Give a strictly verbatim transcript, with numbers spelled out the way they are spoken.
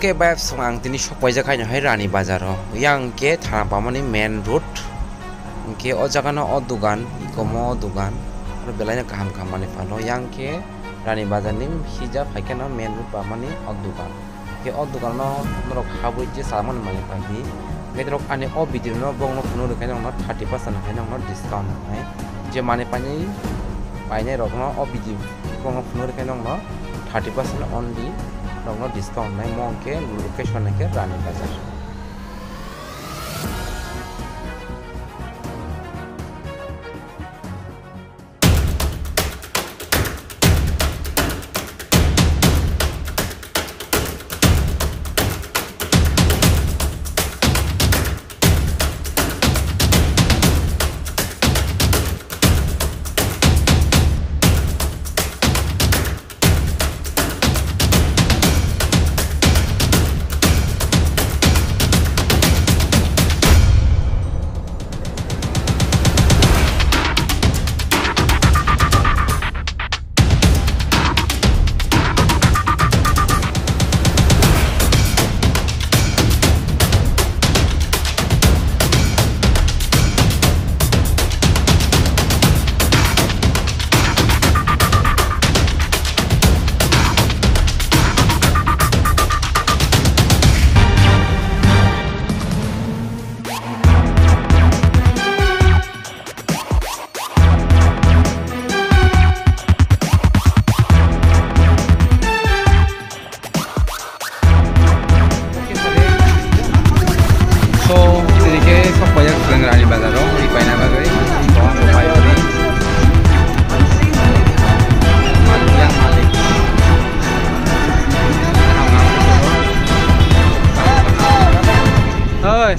Bayap song ang tini sok paijak haino hai Rani Bazar o. Yang ke thana pamani main road. Hingke o jaga no o dogan, ikomo o dogan. Oro belai no kaham kaham manwi phano. Yang ke Rani Bazar ni hija phaikhe no main road pamani o dogan. Hingke o dogan no norok habwi je salamani manwi paibi. Hingke norok ani o video no bongno phunuk rikhe nokno thirty percent hai nokno discount nai. Je manwi painai, painai rokno o video bongno phunuk rikhe nokno thirty percent only nokno discount nai, mo hingke location hingke Rani Bazar. So, tini khe sok paijak chwng Rani Bazar o ri paina bagwi. Malik yang malik. Oi.